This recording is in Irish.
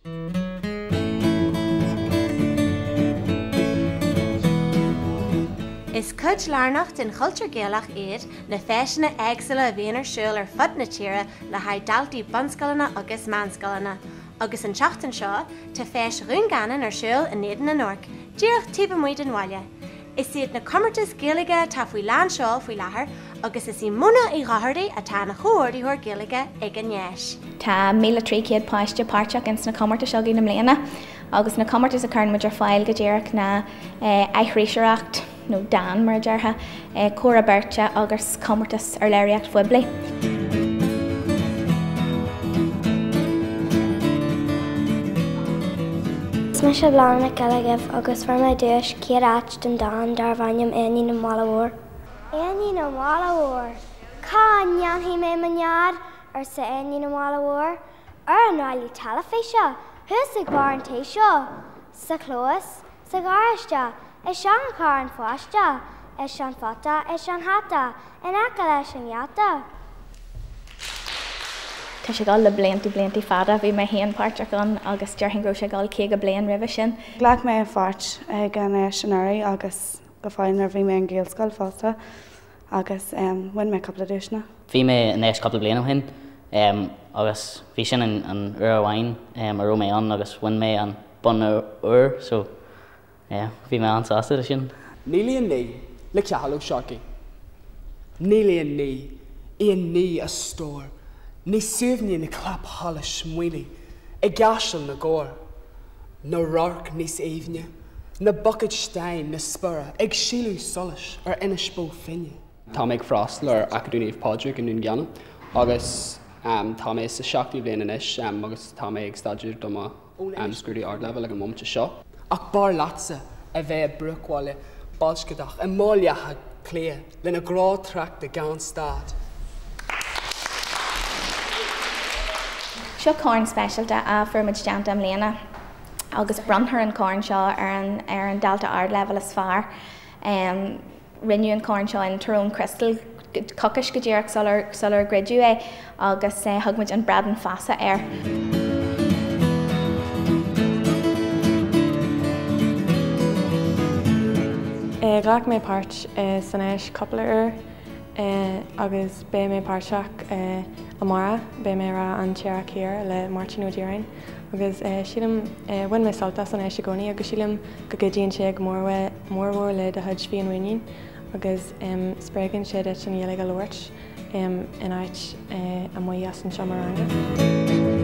Is cuid lárnach den chultúr Gaelach iad na feiseanna éagsúla a bhíonn ar siúl ar fud na tíre le haghaidh daltaí bunscoileanna agus meánscoileanna. Agus an tseachtain seo, tá Feis Dhún Geanainn ar siúl in Éadan an Oirc, díreach taobh amuigh den bhaile. Is iad na comórtais Ghaeilge atá faoi lán seoil faoi láthair agus is í Mona Uí Dhochartaigh atá ina chomhordaitheoir Gaeilge ag an ndeis. Tá 1,300 páiste páirteach ins na comórtais againn i mbliana agus na comórtais a chuireann muid ar fáil go díreach ná aithriseoireacht nó dán mar a déarfá, comhrá beirte agus comórtas urlabhraíocht phoiblí. Is mise Bláthnaid Nic Giolla Dhuibh agus fuair mé duais chéad áit don dán darbh ainm Éinín an Bhaile Mhóir. Éinín an Bhaile Mhóir. Cá ndéanfaidh mé mo nead? arsa Éinín an Bhaile Mhóir. Ar an ráillí teilifíse, thuas ag barr an tí seo, sa chlós, Sa gharáiste, i seancharr an pháiste, i seanphota, i seanhata, in aice leis an ngeata. Tá sé ag dul le blianta, blianta fada. Bhí mé féin páirteach ann agus déarfainn go raibh sé ag dul 50 bliain roimhe sin. Ghlac mé pháirt ag an fheis anuraidh agus go fóill nuair a bhí mé in Gaelscoil fosta agus bhain mé cúpla duaiseanna. Bhí mé in fheis cúpla bliain ó shin agus bhí sin an uair amháin a raibh mé ann agus bhain mé an bonn óir so yeah bhí mé an-sásta leis sin. Níl aon ní le Cathal Ó Searcaigh. Níl aon ní, aon ní a stór, níos suaimhní ná clapsholais maoile i gcaiseal na gcór, ná radharc níos aoibhne ná buicéad stáin na spéire ag sileadh solais ar Inis Bó Finne. Tá mé ag freastal ar Acadamh Naomh Pádraig i nDún Geanainn agus tá mé sa seachtú bhliain anois agus tá mé ag staidéar do mo scrúdú ardleibhéil ag an móimint seo. Ach b'fhearr leatsa a bheith i bruachbhaile boilscitheach i mBaile Átha Cliath lena gcró tráchta gan stad. Seo corn speisialta a fuair muid déanta i mbliana agus bronnfar an corn seo ar an ar an dalta ardleibhéil is fearr. Rinneadh an corn seo in Tyrone Crystal coicís go díreach sular sular dhruideadh é agus thug muid an Bradán Feasa air. Ghlac mé páirt san fheis cúpla uair agus beidh mé páirteach amárach, beidh mé ag rá an tEarrach Thiar le Máirtín Ó Direáin agus sílim, bhain mé sult as an fheis i gcónaí agus sílim go gcuidíonn sé go mórmhór le do chuid féinmhuinín agus spreagann sé duit an Ghaeilge a labhairt in áit amuigh as an seomra ranga.